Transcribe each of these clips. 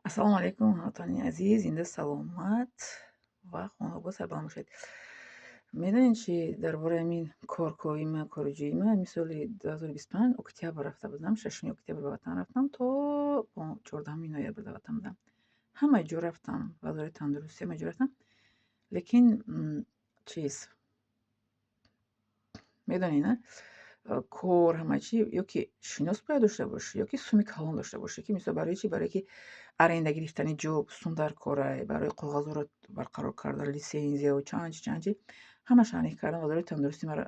Ассалому алайкум, ҳамватанони азиз, зинда, саломат ва хонобод, сарбаланд бошед. Медонед чӣ, дар бораи ҳамин коркои ман, корҷӯии ман, ҳамин соли 2025 октябр рафта будам, 6 октябр ба ватан рафтам, то 14 ноябр дар ватан будам. Ҳама ҷо рафтам, Вазорати тандурустӣ, ҳама ҷо рафтам, лекин чиз, медонед, на, кор, ҳама чӣ, ё ки шинос бояд дошта бошӣ, ё ки суми калон дошта бошӣ, ки мисол барои чӣ? Барое ки аренда гирифтани ҷо сум дар корай, барои коғазҳоро барқарор кардан, литсензияву чанд чи, чанд чи, ҳамааш аниқ кардам. Вазорати тандурустӣ маро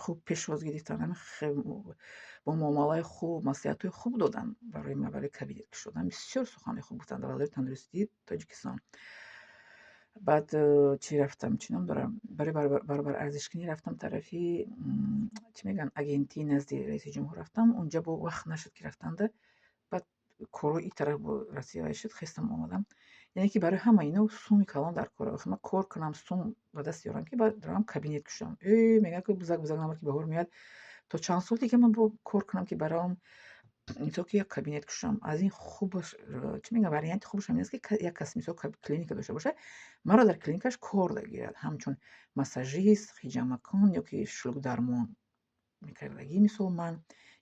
хуб пешвоз гирифтанд, бо муомилаи хуб, маслиҳатҳои хуб доданд барои ман, барои кабинет кушодан. Бисёр суханҳои хуб гуфтанд дар Вазорати тандурустии Тоҷикистон. Баъд чӣ рафтам, чӣ ном дорам, барои баробарарзишкунӣ рафтам тарафи, чӣ мегӯянд, агентии назди раиси ҷумҳур рафтам. Унҷа бо вақт нашуд, ки рафтанда. Баъд корҳои ин тараф бо Россия вай шуд, хестам, омадам. Яъне ки барои ҳама ино суми калон дар кор. Охир ман кор кунам, сум ба даст ёрам, ки баъд равам, кабинет кушоям. Э, мегӯянд, ки бузак, бузак намад, ки баҳор меояд. То чанд сол дига ман бо кор кунам, ки баравам, мисол, ки як кабинет кушоям? Аз ин хубаш, чӣ мегӯям, варианти хубаш ҳамин аст, ки як кас, мисол, клиника дошта бошад, маро дар клиникаш кор гирад ҳамчун массажист, ҳиҷамакун ё ки шулукдармон мекардагӣ, мисол, ман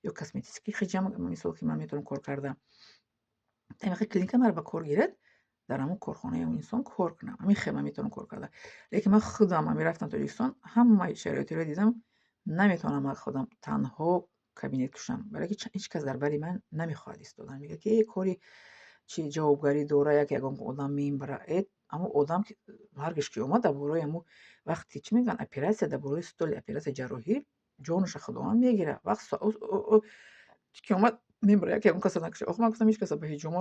ё косметический ҳиҷама, мисол, ки ман метавонам кор карда. Ҳамин клиника маро ба кор гирад, дар ҳамон корхонаи он инсон кор кунам. Ҳамин хел ман метавонам кор карда. Лекин ман худам ҳамин рафтам Тоҷикистон, ҳамаи шароитеро дидам, наметавонам ман худам танҳо кабинет кушам, барое ки ҳеҷ кас дар бари ман намехоҳад истодан. Мегӯяд, ки кори чи ҷавобгарӣ дора, як ягон одам мебара. Э, ҳамон одам маргаш ки омад, дар бораи ҳамун вақти, чӣ мегӯянд, оператсия, дар бораи столи оператсия, ҷарроҳӣ ҷонаша Худованд мегирад. Вақт ки омад, мебара, як ягон каса накушад. Охир ман гуфтам, ҳеҷ каса ба ҳиҷома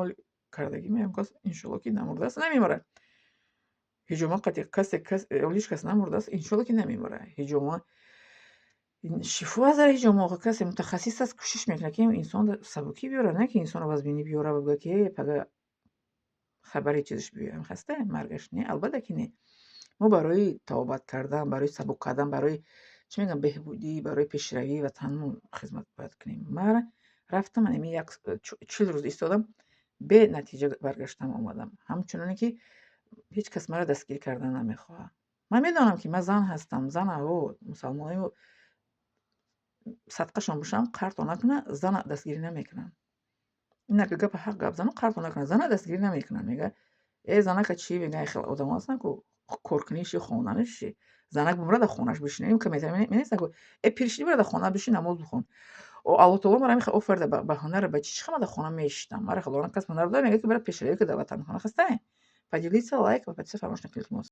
кардагӣ, ягон кас, иншолло, ки намурдааст, намемирад. Ҳиҷома қати касе ҳеҷ кас намурдааст, иншолло, ки намемирад. Ҳиҷома шифо аст дар ҳиҷома. Охир касе мутахассис аст, кӯшиш мекунад, ки инсонро сабукӣ биёрад, на ки инсонро вазминӣ биёрад ва бигӯяд, ки э, пага хабари чизаш биёям, хаста маргаш. Не, албатта ки не. Мо барои табобат кардан, барои сабук кардан, барои, чӣ мегӯям, беҳбудӣ, барои пешравии ватанмон хизмат бояд кунем. Ман рафтам, ҳамин як 40 рӯз истодам, бенатиҷа баргаштам, омадам. Ҳамчуноне ки ҳеҷ кас маро дастгирӣ кардан намехоҳад. Ман медонам, ки ман зан ҳастам, зан аҳо мусалмонаё садқашон бошам, қарто накунад, зана дастгирӣ намекунанд. Ин агар гапи ҳақ гап занам, қарто накунад, зана дастгирӣ намекунанд. Мегӯяд: «Э, занака чӣ?» Мегӯяд, хел одамо ҳастанд, ку коркуниши, хонданаши. Занак бимира, дар хонааш бишина. Ин менестанд ку: «Э, пир шидӣ, бира, дар хона бишин, намоз бихон». Аллоҳ таоло маро ҳамин офарида ба ҳунар, ба чӣ, чӣ хел ман дар хона мешиштам? Маро Худованд касб ҳунар дод, мегӯяд, ки бира, пешравӣ ки дар ватан. Хона хастае? Поделиться, лайк ва подписаться фаромӯш накунед, илтимос.